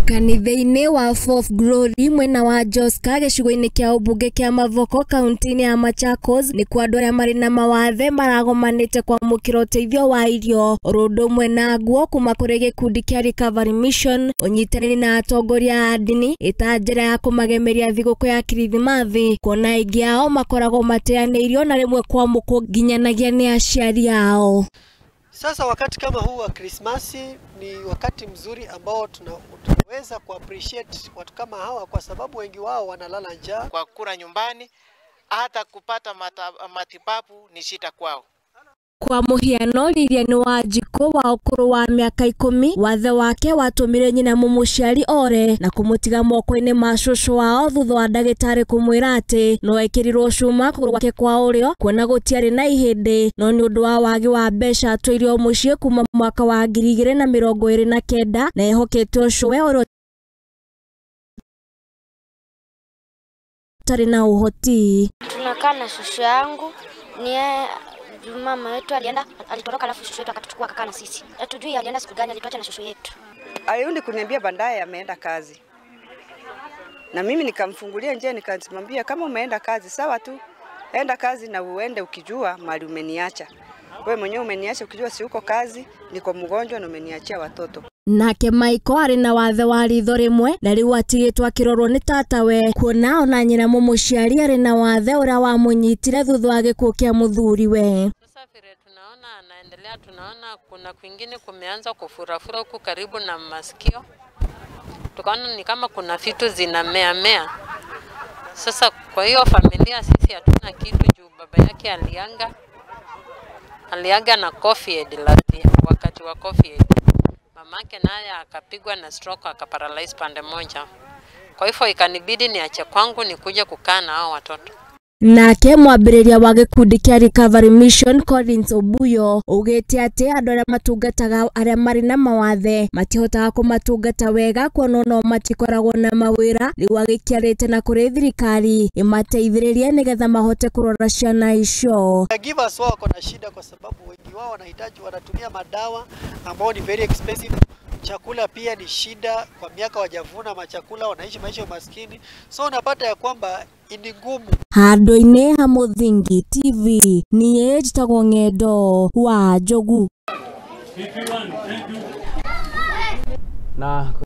Kanitha-inĩ wa Fourth Glory mwena wa Joska gĩcigo-inĩ kĩa ũmbunge kĩa Mavoko kaunti-inĩ ya Machakos nĩkuo andũ arĩa marĩ na mawathe maragomanĩte kwamũkĩra ũteithio wa irio oro ũndũ ũmwe na nguo kuma kũrĩ gĩkundi kĩa Recovery Mission ũnyitanĩri na atongoria a ndini ĩta njĩra ya kũmagemeria thigũkũ ya Kirithimathi kuona aingĩ ao makoragwo mateanĩirio na rĩmwe kwamũkwo nginyanagia nĩ aciari ao. Sasa wakati kama huu wa Krismasi ni wakati mzuri ambao tunaweza ku appreciate watu kama hawa kwa sababu wengi wao wanalala njaa. Kwa kura nyumbani hata kupata matibabu ni shida kwao. Kwa mũhiano Lilian Wanjikũ wa ũkũrũ wa mĩaka 10 wathe wake watũmire nyina mũmũciari ore na kũmũtiga moko-inĩ ma cũcũ wao thutha wa ndagĩtarĩ kũmwĩra atĩ no ekĩrirwo cuma kũgũrũ gwake kwa ũrĩo kuona gũtiarĩ na ihĩndĩ no nĩ ũndũ wa wagi wa mbeca atũirio mũciĩ kuma mwaka wa 2029 na ehokete ũcũwe ũrĩa ũtarĩ na ũhoti. Tunakaa na shushu yangu ni mama yetu alienda, alitoroka alafu shushu yetu akatuchukua akakaa na sisi. Hatujui alienda siku gani, alituacha na shushu yetu. Alirudi kuniambia baadaye ameenda kazi. Na mimi nikamfungulia njia nikamwambia kama umeenda kazi sawa tu, enda kazi na uende ukijua mali umeniacha. Wewe mwenyewe umeniacha ukijua si uko kazi, niko mgonjwa na umeniachia watoto. Nake Michael arĩ na wathe wa ritho rĩmwe na rĩu atigĩtwo akĩrorwo nĩ tatawe kuona ona nyina mũmũciari arĩ na wathe ũrĩa wamũnyitire thutha wa gĩkuũ kĩa mũthuriwe. Sasa vile tunaona anaendelea, tunaona kuna kwingine kumeanza kufurafura huku karibu na masikio, tukaona ni kama kuna vitu zinamea mea. Sasa kwa hiyo familia sisi hatuna kitu juu baba yake alianga na COVID last year, wakati wa COVID. Mamake naye akapigwa na stroke akaparalyze pande moja. Kwa hivyo ikanibidi niache kwangu nikuje kukaa na hao watoto. Nake mwambĩrĩria wa gĩkundi kĩa Recovery Mission Collins Obuyo augĩte atĩ andũ arĩa matungataga arĩa marĩ na mawathe matihotaga kũmatungata wega kuona no matikoragwo na mawĩra rĩu agĩkĩarĩte na kũrĩ thirikari ĩmateithĩrĩrie nĩgetha mahote kũrora ciana icio. Caregivers wao wako na shida kwa sababu wengi wao wanahitaji, wanatumia madawa ambao ni very expensive. Chakula pia ni shida, kwa miaka wajavuna machakula, wanaishi maisha ya maskini. So unapata ya kwamba ni ngumu. Handũ-inĩ ha Mũthingi TV niĩ njĩtagwo Ng'endo wa Njogu. Na